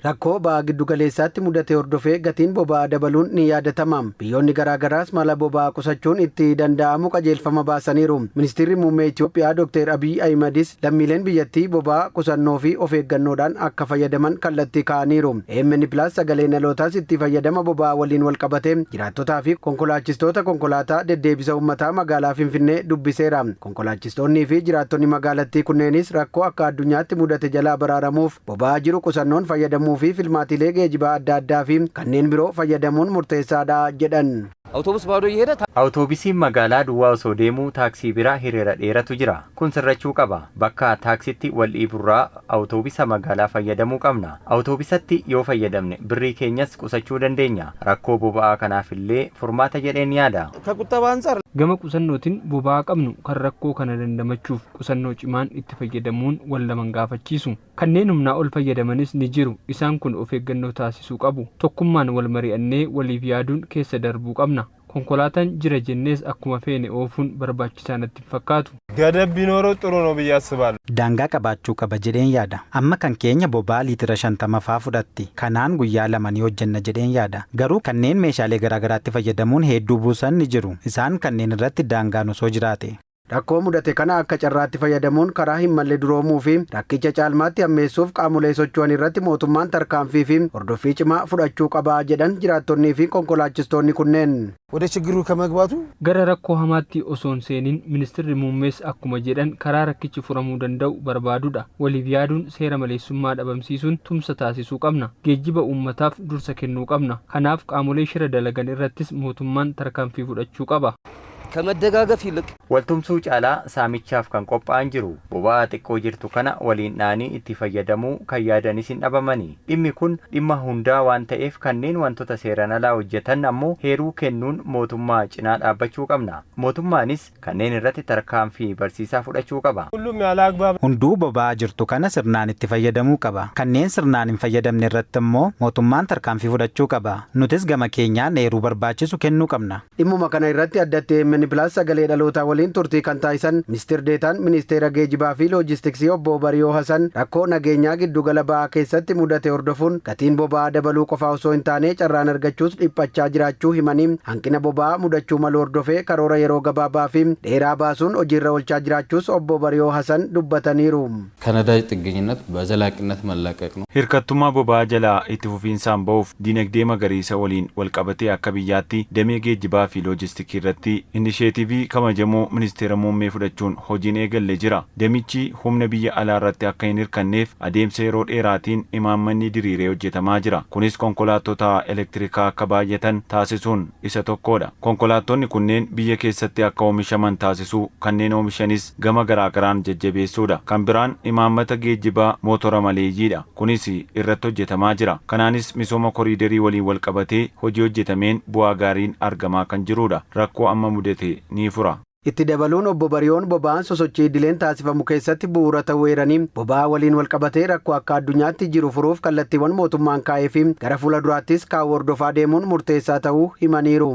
Rakkoo ba'a giddugaleessaatti mudate hordofee gatiin boba'aa dabaluun ni yaadatama. Biyyoonni garaagaraas mala boba'aa qusachuun itti danda'amu qajeelfama baasaniiru. Ministeerri muummee Itoophiyaa Dr. Abiy Ahimedis lammiileen biyyattii boba'aa qusannoo fi of eeggannoodhaan akka fayyadaman kallattii kaa'aniiru. AMN Plus sagalee dhalootaas itti fayyadama boba'aa waliin wal qabatee jiraattotaa fi konkolaachistoota konkolaataa deddeebisa uummataa magaalaa Finfinnee dubbiseera. Konkolaachistoonnii fi jiraattonni magaalattii kunneenis rakkoo akka addunyaatti mudate jalaa baraaramuuf boba'aa jiru qusannoon fayyadamuu fi filmaatilee geejibaa adda addaa fi kanneen biroo fayyadamuun murteessaadha jedhan. አውቶቡስ ባዶ እየሄደ Awutoobisiin magaalaa duwwaa osoo deemuu taaksii bira hiriira dheeratu jira. Kun sirrachuu qaba. Bakka taaksitti wal dhiiburraa awutoobisa magaalaa fayyadamuu qabna. Awutoobisatti yoo fayyadamne birrii keenyas qusachuu dandeenya. Rakkoo boba'aa kanaafillee furmaata jedheen yaada. ከቁጠባ አንጻር Gama qusannootiin boba'aa qabnu kan rakkoo kana dandamachuuf qusannoo cimaan itti fayyadamuun wal laman gaafachiisu. Kanneen humnaa ol fayyadamanis ni jiru. Isaan kun of eeggannoo taasisuu qabu. Tokkummaan wal mari'annee waliif yaaduun keessa darbuu qabna. Konkolaataan jira jennees akkuma feene oofuun barbaachisaa natti hin fakkaatu. ገደብ ቢኖረው ጥሩ ነው ብዬ አስባለሁ። Daangaa qabaachuu qaba jedheen yaada. Amma kan keenya boba'aa liitira 50 faa fudhatti. Kanaan guyyaa 2 ni hojjenna jedheen yaada. Garuu kanneen meeshaalee garaagaraatti fayyadamuun hedduu buusan ni jiru. Isaan kanneen irratti daangaan osoo jiraate. Rakkoo mudate kana akka carraatti fayyadamuun karaa hin malle duroomuu fi rakkicha caalmaatti hammeessuuf qaamolee socho'an irratti mootummaan tarkaanfii fi hordoffii cimaa fudhachuu qabaa jedhan jiraattonnii fi konkolaachistoonni kunneen. ወደ ችግሩ ከመግባቱ Gara rakkoo hamaatti osoo hin seeniin ministeerri muummees akkuma jedhan karaa rakkichi furamuu danda'u barbaadudha. Waliif yaaduun seera maleessummaa dhabamsiisuun tumsa taasisuu qabna. Geejjiba uummataaf dursa kennuu qabna. Kanaaf qaamolee shira dalagan irrattis mootummaan tarkaanfii fudhachuu qaba. ከመደጋገፍ ይልቅ Waltumsuu caalaa saamichaaf kan qophaa'an jiru. Boba'aa xiqqoo jirtu kana waliin dhaanii itti fayyadamuu kan yaadanis hin dhabamani. Dhimmi kun dhimma hundaa waan ta'eef kanneen wantoota seeraan alaa hojjetan ammoo heeruu kennuun mootummaa cinaa dhaabbachuu qabna. Mootummaanis kanneen irratti tarkaanfii barsiisaa fudhachuu qaba. ሁሉም ያለ አግባብ Hunduu boba'aa jirtu kana sirnaan itti fayyadamuu qaba. Kanneen sirnaan hin fayyadamne irratti immoo mootummaan tarkaanfii fudhachuu qaba. Nutis gama keenyaan eeruu barbaachisu kennuu qabna. Dhimmuma kana irratti addatti AMN Plus sagalee dhalootaa waliin turtii kan taasisan ministeer deetaan ministeera geejibaa fi loojistiksii obbo Bariyoo Hasan rakkoo nageenyaa giddugala ba'aa keessatti mudate hordofuun gatiin boba'aa dabaluu qofaa osoo hin taane carraan argachuus dhiphachaa jiraachuu himanii, hanqina boba'aa mudachuu malu hordofee karoora yeroo gabaabaa fi dheeraa baasuun hojiirra oolchaa jiraachuus obbo Bariyoo Hasan dubbataniiru. ከነዳጅ ጥገኝነት በዘላቂነት መላቀቅ ነው። Hirkattummaa boba'aa jalaa itti fufiinsaan ba'uuf dinagdee magariisa waliin walqabatee akka biyyaatti damee geejjibaa fi loojistikii irratti inisheetivii kabajamoo ministeera muummee fudhachuun hojiin eegallee jira. Damichi humna biyya alaa irratti akka hin hirkanneef adeemsa yeroo dheeraatiin imaammanni diriiree hojjetamaa jira. Kunis konkolaattota elektirikaa akka baay'atan taasisuun isa tokkodha. Konkolaattonni kunneen biyya keessatti akka oomishaman taasisuu, kanneen oomishanis gama garaagaraan jajjabeessuudha. Kan biraan imaammata geejjibaa mootora maleeyyiidha. Kunis irratti hojjetamaa jira. Kanaanis misooma koriidarii waliin wal qabatee hojii hojjetameen bu'aa gaariin argamaa kan jirudha. Rakkoo amma mudate ni fura. Itti dabaluun obbo Bariyoon boba'aan sosochii idileen taasifamu keessatti bu'uura ta'uu eeranii, boba'aa waliin wal qabatee rakkoo akka addunyaatti jiru furuuf kallattiiwwan mootummaan kaa'ee fi gara fuula duraattis kaa'u hordofaa deemuun murteessaa ta'uu himaniiru.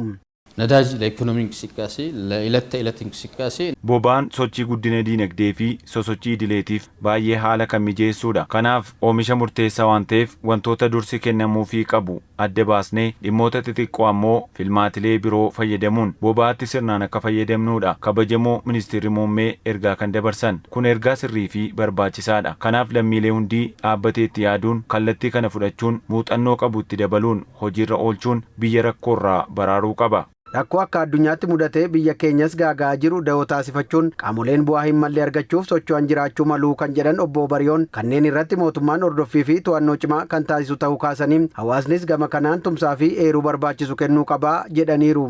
ነዳጅ ለኢኮኖሚ እንቅስቃሴ ለዕለት ተዕለት እንቅስቃሴ Boba'aan sochii guddina diinagdee fi sosochii idileetiif baay'ee haala kan mijeessuudha. Kanaaf oomisha murteessaa waan ta'eef wantoota dursi kennamuufii qabu adda baasnee, dhimmoota xixiqqoo ammoo filmaatilee biroo fayyadamuun boba'aatti sirnaan akka fayyadamnuudha. Kabajamoo ministeerri muummee ergaa kan dabarsan kun ergaa sirrii fi barbaachisaadha. Kanaaf lammiilee hundii dhaabbatee itti yaaduun, kallattii kana fudhachuun, muuxannoo qabu itti dabaluun hojiirra oolchuun biyya rakkoorraa baraaruu qaba. Rakkoo akka addunyaatti mudatee biyya keenyas gaaga'aa jiru da'oo taasifachuun qaamoleen bu'aa hin malle argachuuf socho'an jiraachuu maluu kan jedhan obbo Bariyoon, kanneen irratti mootummaan hordoffii fi to'annoo cimaa kan taasisu ta'uu kaasanii, hawaasnis gama kanaan tumsaa fi eeruu barbaachisu kennuu qabaa jedhaniiru.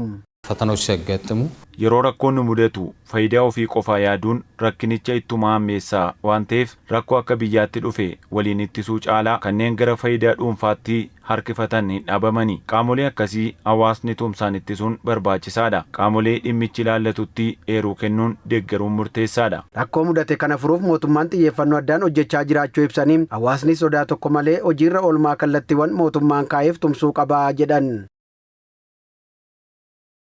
ፈተናዎች ሲያጋጥሙ Yeroo rakkoon nu mudatu faayidaa ofii qofaa yaaduun rakkinicha ittuma hammeessaa waan ta'eef, rakkoo akka biyyaatti dhufe waliin ittisuu caalaa kanneen gara faayidaa dhuunfaatti harkifatan hin dhabamani. Qaamolee akkasii hawaasni tumsaan ittisuun barbaachisaadha. Qaamolee dhimmichi ilaallatutti eeruu kennuun deeggaruun murteessaadha. Rakkoo mudate kana furuuf mootummaan xiyyeeffannoo addaan hojjechaa jiraachuu ibsanii, hawaasni sodaa tokko malee hojiirra oolmaa kallattiiwwan mootummaan kaa'eef tumsuu qabaa jedhan.